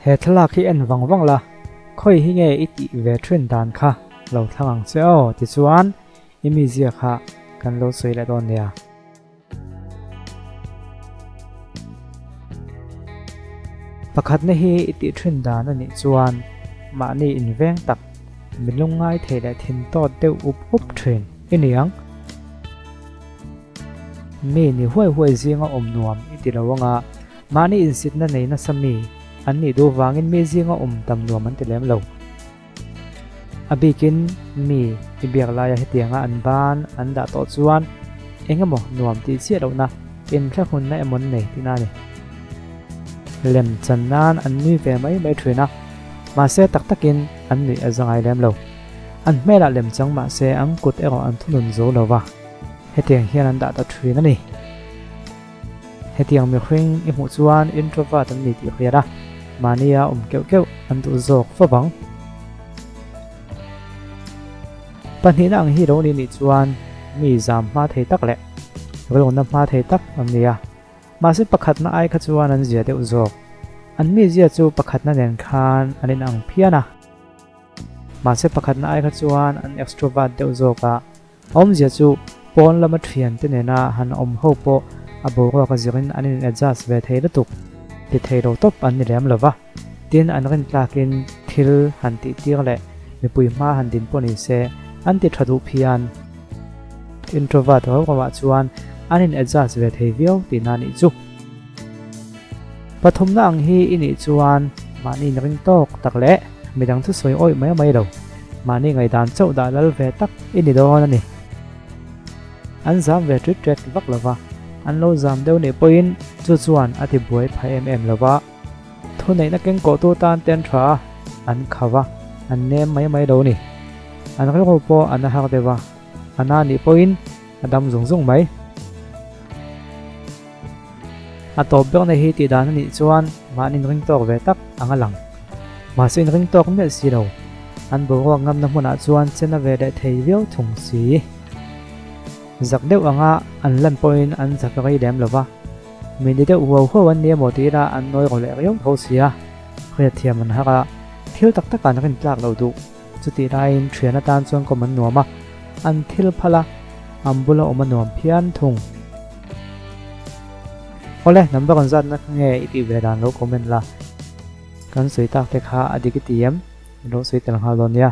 He thlalak hi en vang vang la, khawi hi nge i tih ve thin dan kha lo thlang ang che aw tichuan i mizia kha kan lo sawi leh dawn nia. Pakhatna hi i tih thin dan a nih chuan mahni inveng tak mi lungngai thei leh thin tawt deuh up up thin i ni ang. Mi ni huai huai zinga awm nuam i ti lo anga mahni insitna nei nasa mi an nih duh vangin mi zinga awm tam nuam an ti lem lo. A bikin mi i biak laia hetianga an ban an dah tawh chuan eng emaw nuam tih chiah lohna inthlahunna emaw an nei tihna a ni. Lem chan nan an nui ve mai mai thin a, mahse tak takin an nuih a za ngai lem lo. An hmelah lem chang mahse an kut erawh an thunun zo lo va, hetiang hian an dah ta thin a ni. Hetiang mihring i hmuh chuan introvert an ni tih hriat a, mahnia awm keuh keuh an duh zawk fo vang. Pahnihna ang hi lo ni nih chuan mi zam hma thei tak leh rilruna hma thei tak an ni a, mahse pakhatna ai kha chuan an zia deuh zawk. An mizia chu pakhatna nen khan an inang phian a, mahse pakhatna ai kha chuan an extrovert deuh zawk a, A awmzia chu pawn lama thiante nena han awm ho pawh a boruak a zirin an in adjust ve thei lutuk ti thei lo tawp an ni lem lova. Tin, an rin tlakin thil han tih tir leh mipui hma han din pawh ni se an ti tha duh phian. Introvert ho ramah chuan an in adjust ve thei viau tihna nih chu. Pathumna ang hi i nih chuan mahni inring tawk tak leh midang chu sawi awih mai mai lo, mahni ngaihdan chauh dah lal ve tak i ni dawn a ni. An zam ve ṭit ṭet vak lo va, an lo zam deuh nih pawhin chu chuan a ti buai pha em em lo va. Thuneihna kengkawhtu tan ten ṭha a, an kha va, an nem mai mai lo ni. An rilru pawh a na har deuh a, a na nih pawhin a dam zung zung mai. A tawp berna hi tih dan a nih chuan mahni inring tawk ve tak ang a lang. Mahse inring tawk miah si lo. An boruak ngamna hmunah chuan chen a ve leh thei viau thung si. Zak deuh anga an lan pawhin an zak rei lem lo va. Mi ni deuh huau huau an ni emaw ti ila an nawi ro leh riau tho si a. Hriatthiam an har a, thil tak takah an rintlak lo duh. Chutih laiin thian atan chuan kawm an nuam a, an thil phal a, an bula awm a nuam phian thung. Awle, number an zatna kha nge i tih ve dan lo comment la. Kan sawi tak te kha a dik i ti em? I lo sawi tel nghal dawn nia.